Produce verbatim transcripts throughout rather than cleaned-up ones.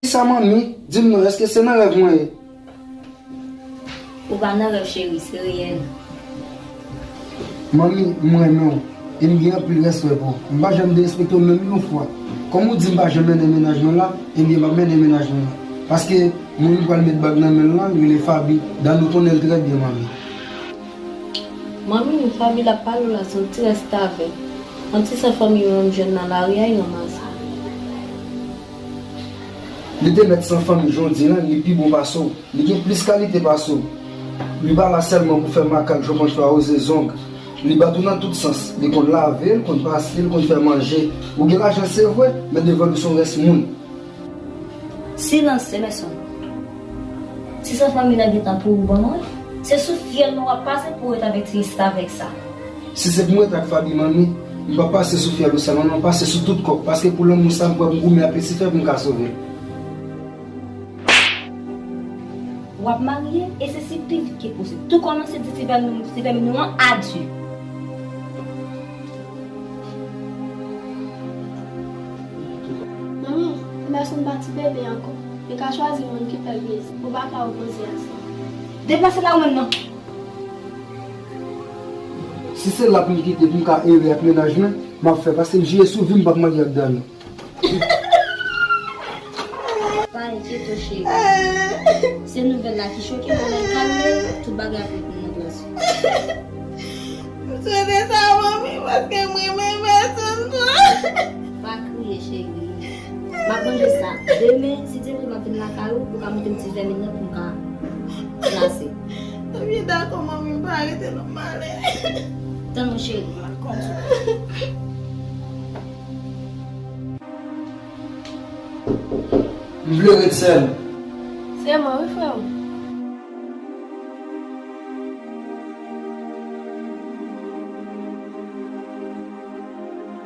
Sa manmi, di m non, èske se nan rèv mwen ye? Ou pa nan rèv cheri, se reyèl. Manmi, m renmen w, e m gen anpil respè pou w. M pa janm derespekte w menm yon fwa. Kòm ou di m pa janm mennen mennaj mwen la, ebyen m ap mennen mennaj mwen la. Paske moun m pral met bag nan men l lan, li rele Faby. Dan nou konnen l trè byen, manmi. Manmi, Faby l ap pale w la, se yon ti restavèk. Yon ti san fanmi mwen m jwenn nan lari a, l ranmase. Li te mèt san fanmi jan w di lan, li pi bon pase w. Li gen plis kalite pase w. Li pa la sèlman pou fè makak, jan w konn fè awoze zong. Li bat ou nan tout sans. Li konn lave, li konn pase, li konn fè manje. Ou gen lajan se vre, men devan li se yon rès moun. Silans, Emerson. Ti san fanmi nan gentan pou ou ban mwen. Se sou fyèl mwen w ap pase pou w ret avèk ti restavèk sa. Si se pou m ret ak Faby manmi, m p ap pase sou fyèl ou sèlman, non, m ap pase sou tout kò w, paske pou lanmou sa, m kwè pou m goumen ak Lisifè pou m ka sove l. W ap marye, e se si pi vit ke posib. Tou kòmanse di ti vèmin, ti vèmin nou an adye. Manmi, Emerson pa ti bebe ankò. Li ka chwazi moun ki fè l plezi. Ou pa ka opoze a sa. Deplase la ou menm non. Si se la pou m kite pou m ka ere ak mennaj mwen, m ap fè, paske m jire sou vi m p ap marye ak Dani. Pa enkyete w, cheri. Se nouvèl la ki choke m, men lè l kalme, tout bagay ap retoune nan plas yo. M swete sa, manmi, paske m renmen Emerson twòp. Pa kriye, cheri. M ap ranje sa. Demen, si Dye vle, m ap vin lakay ou pou w ka montre m ti vèmin nan pou m ka plase. Ebyen, dakò, manmi, m pa rete non, m ale. Tann mwen, cheri. M al kondui. M vle ret sèl. Se mwen, wi, frè m.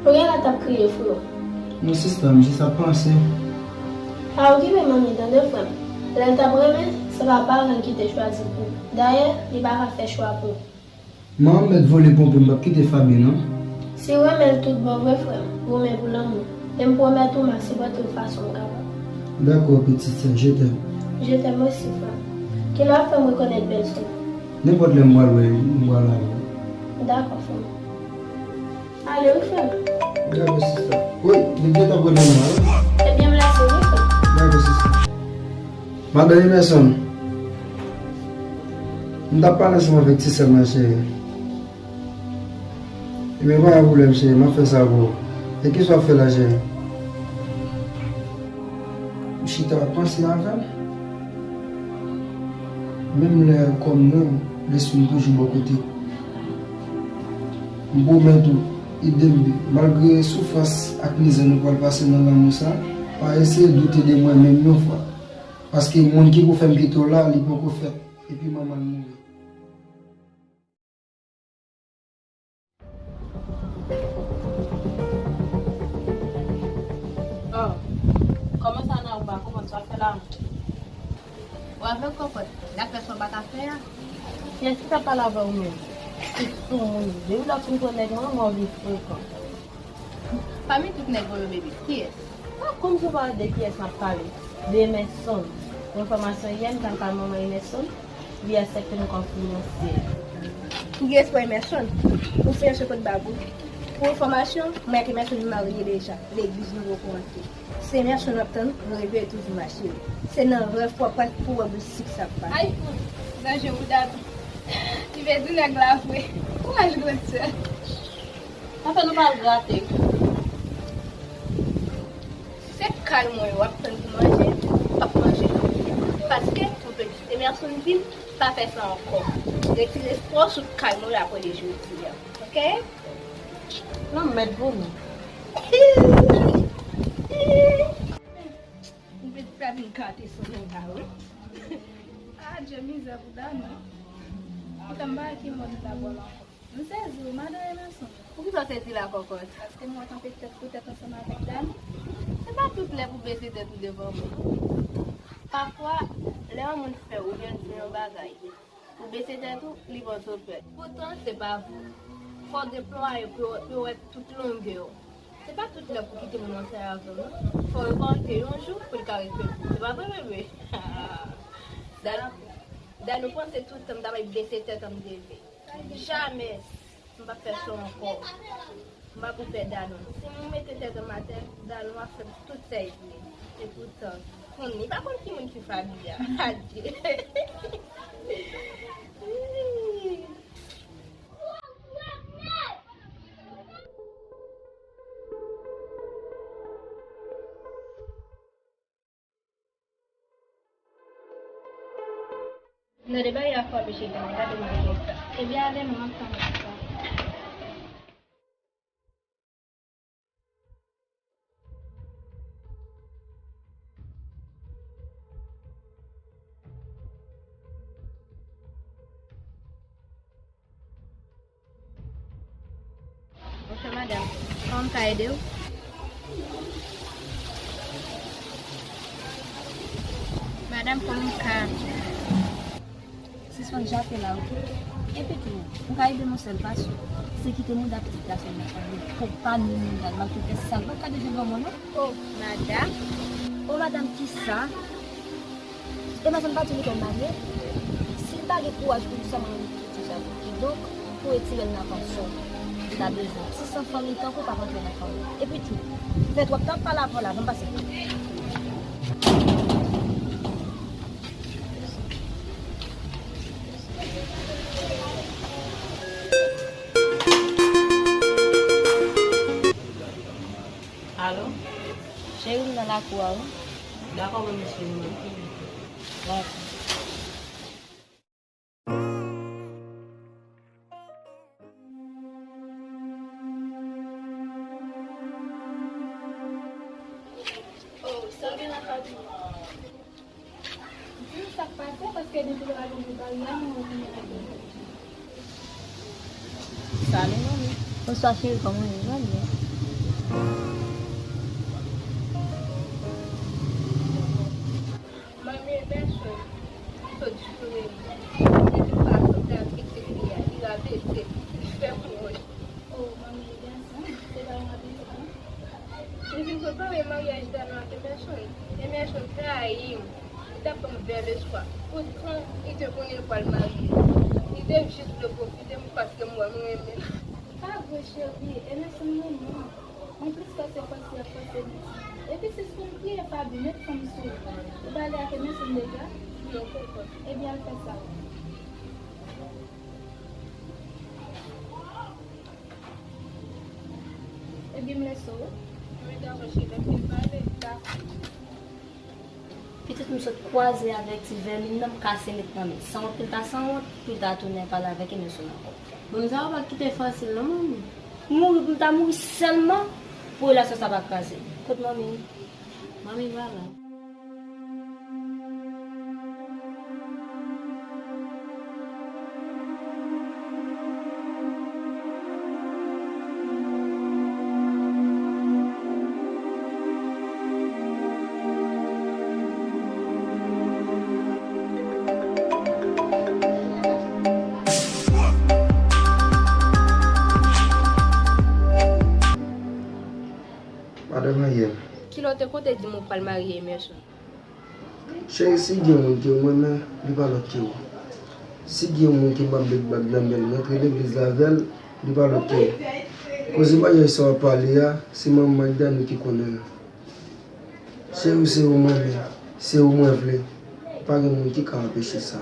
Ou genlè t ap kriye, frè m. Non, sista, m jis ap panse. Pa okipe manmi, tande, frè m. Lè l t ap renmen, se pa paran l ki te chwazi pou ou. Dayè, li pa ka fè chwa pou ou. Manman m mèt vole ponpe m, m p ap kite Faby non. Si w renmen l tout bon vre, frè m, goumen pou lanmou. E m pwomèt ou m ap sipòte w fason m kapab. Dakò, pitit sè, je t'aime. Je t'aime aussi, frè m. Kilè w ap fè m rekonèt bèl sou ou? Nenpòt lè m pral wè, m pral avè w. Dakò, frè m. Ale wi, frè m. Dakò, sista. Wi, m gentan pran nan mwen, wi. Ebyen, m lese w, wi, frè m. Dakò, sista. Madan Emerson, m t ap pale ansanm avèk ti sè m nan, cheri. Ebyen, pa gen pwoblèm, cheri, m ap fè sa pou ou. E kisa w ap fè la, cheri? M chita, w ap panse avè m. Menm lè kò m nwi m, lespri m toujou bò kote w. M pwomèt ou, Idembe, malgre soufrans ak mizè nou pral pase nan lanmou sa, pa eseye doute de mwen menm yon fwa. Paske moun ki pou fè m kite w la, li poko fèt, epi manman l mouri. Oh, kòman sa nan ou pa konprann sa w ap fè la? Ou avèg kòkòt, n ap fè sa w pa ka fè a. Kiyès ki t ap pale avè w menm? Ti soumoun, depi lè w fin pran nèg lan, mò vin frekan. Pami tout nèg ou yo, baby, kiyès? Pa kòmsi w pa wè de kiyès m ap pale. De Emerson. Pou enfòmasyon, yè m t al kay manman Emerson, li aksepte m kòm fiyanse. Ou gen espwa Emerson? Ou fiyanse kot bab ou? Pou enfòmasyon, mwen ak Emerson nou marye deja. Legliz nou poko antre. Se Emerson w ap tann, reve toujou mache. Se nan rèv w ap pral pou w wè boul sik sa ap pase. Ay, danje bouda tou. Li vle di nèg la vre. Kouraj grandsè. Anfen, nou pral grate. Se kay mwen yo w ap tann pou manje, w ap manje. Paske pou pitit Emerson vin, pa fè sa ankò. Retire espwa w sou kay mwen yo apre de jodi a. Oke? Lanmèd pou nou. Ou vle fè vin gate sou nèg la, wi. Adje, mizè pou Dani. Poutan m pa wè ki mò li ta bò la ankò. M sezi wi, madan Emerson. Poukisa w sezi la, kòkòt? Paske m wè w kanpe tèt pou tèt ansanm avèk Dani. Se pa tout lè pou bese tèt ou devan moun. Pafwa, lè yon moun fè w oubyen di w yon bagay, ou bese tèt ou, li panse w fèt. Poutan, se pa vre. Fò w deplwaye pou yo, pou yo wè tout longè w. Se pa tout lè pou kite moun ansanm avè w, non. Fò w rekonèt ke yon jou, pou l Se pa vre, bebe? Dal, Dal, ou panse tout tan m ta bay bese tèt an m leve? Jamè! M p ap fè sa ankò. M pa pou pè Danou. Si m mete tèt anm atè, Danou ap fè m tout sa l vle. Epoutan, konn li pa konn ki moun ki Fabia. Adye. Nan de bagay a fò, mesye, gade m ap fè sa. Ebyen, ale non, m ap tann ou sa. Bonswa, madanm. Kòman m ka ede w? Madanm, kòman m ka... Sispann jape la, oke? Epi tou, ou ka ede m yon sèl fason. Se kite mouda pitit la sou mwen. Pou pa ni mouda l, m ap tou fè sa l pa ka deje granmoun, non. O, madanm. O, madanm, kisa? E madanm pa di li konn marye? Si l pa gen kouraj pou li sèlman retire ti sa pou kidonk, pou retire l nan fanm sòt, li ta bezwen ti san fanmi tankou pa rantre nan fanmi. Epi tou, fè twòp tan ap pale avè w la, ban m pase. Alo? Cheri, m nan lakou a, wi. Dakò, mwen, mesye, mwen. Dakò. Oh, sa gen la, Fabi? Di m sa k pase, paske depi lè w al ouvri baryè a, mwen wè w vini avè m. Salut, manmi. Bonswa, cheri, kòman w ye? Mwen byen. Manmi, e pèsòn. M sot joure li. Li vin pase, m t ap fikse kriye a, li ravese, li fè m wont. Oh, manmi, e pèsòn. Se pa yon abitid, non? Li vin konpare maryaj Dano ak Emerson. Emerson trayi m. Li t ap ban m vè lespwa. Poutan, li te konnen l pral marye. Li te jis vle pwofite m paske m wè m renmen l. Pa vre, cheri. Emerson renmen w. Mwen plis pase fòs li ap fòse m. Epi sispann kriye, Fabi, met fanm sou ou. Ou pale ak Emerson deja? Non, poko. Ebyen, al fè sa. Ebyen, m lese w. Wi, dakò, cheri, lè m fin pale. Dakò. Pitit m sot kwaze avèk ti vèmin nan, m kase met nan men. Sanwont pou l ta sanwont, pou l ta tounen pale avèk Emerson ankò. Bon, sa yo pa kite fasil non, manmi. Mouri, m ta mouri sèlman pou relasyon sa pa kraze. Kot manmi? Manmi pa la. Madan Ariel. Kilè w te konte di m ou pral marye Emerson? Cheri, si gen moun ke w renmen, li pa lòt ke ou. Si gen moun ki ban m bèk bag nan men l, m rantre legliz la avè l, li pa lòt ke ou. Koze maryaj sa w ap pale a, se manman ak Dani ki konnen l. Cheri, se ou mwen renmen, se ou mwen vle. Pa gen moun ki ka anpeche sa.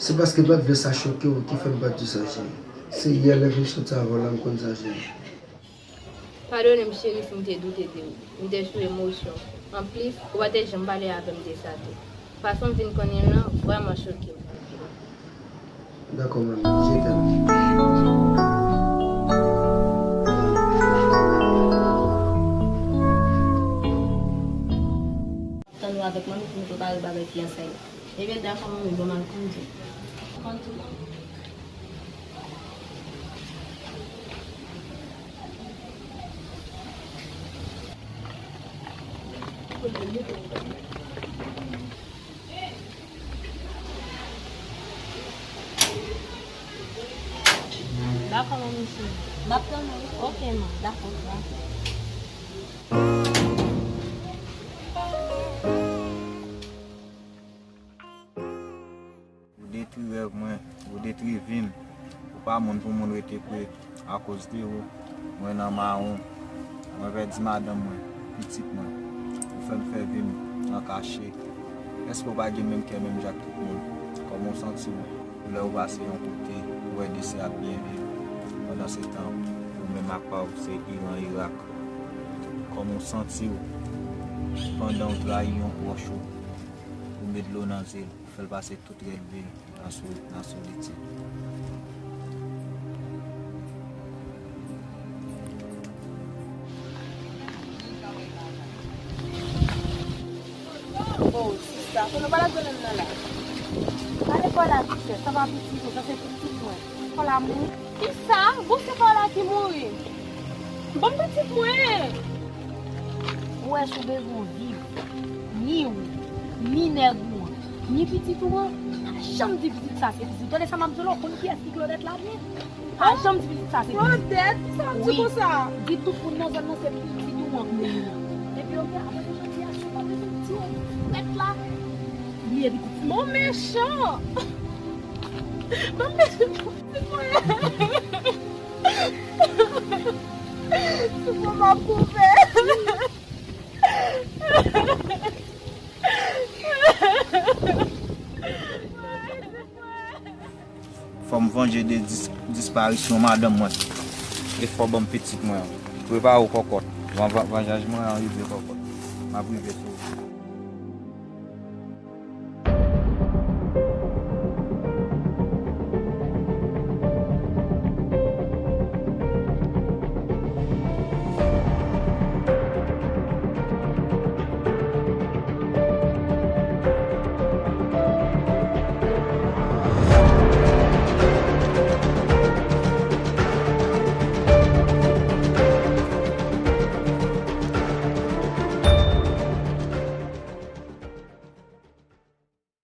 Se paske m pa t vle sa choke w ki fè m pa t di sa, cheri. Se yè lè m fin soti avè w la m konn sa, cheri. Padone m, cheri, si m te doute de ou. M te sou emosyon. Anplis, ou pa t janm pale avè m de sa tou. Fason m vin konnen l lan vrèman choke m. Dakò, manmi. Je t'aime. Tann ou avèk manmi pou nou prepare bagay fiyansay la. Ebyen, dakò, manmi, bon, m al kondi. Konn tou. Dakò, manmi cheri. M ap tann ou. Oke, man. Dakò, dakò. Mwen, ou detri vi m. Ou pa moun pou moun rete pre akoz de ou. Mwen nan mawon. Mwen pèdi madanm mwen, pitit mwen. Ou fè m fè vi m an kache. Èske w pa gen menm kè menm jan ak tout moun? Kòman w santi w lè w pase yon kote, ou wè de sè ap byen viv? Pandan se tan, ou menm ak pa w se Iran, Irak. Kòman w santi w pandan w trayi yon pwòch ou? Ou met dlo nan zye l, ou fè l pase tout rèv li nan sou, nan solitid. Oh, sista, konnen pa la jwenn nan la. Ale pa la, ti sè, sa pa pitit ou, sa se pitit mwen. Pa la mouri. Kisa? Bon, se pa la ki mouri. Ban m pitit mwen. Ou wè, si w bezwen viv, ni ou, ni nèg ou an, ni pitit ou an, pa janm di pitit sa se pitit. Tande sa m ap di w la, ou konn kiyès ki Claudette la byen? Pa janm di pitit sa se pitit. Claudette, sa w di konsa? Di tout moun nan zòn nan se pitit ou an k mouri an. Depi yo gen, apre jodi a, si w pa bezwen di w, prèt la, bliye pitit. Bon mechan! Ban m pitit mwen. Sou mwen m ap koupe. Fò m vanje de dis-, disparisyon madanm mwen. E fò w ban m pitit mwen an. Prepare w kòkòt. Van-, van-, vanjaj mwen an rive kòkòt. M ap rive sou ou.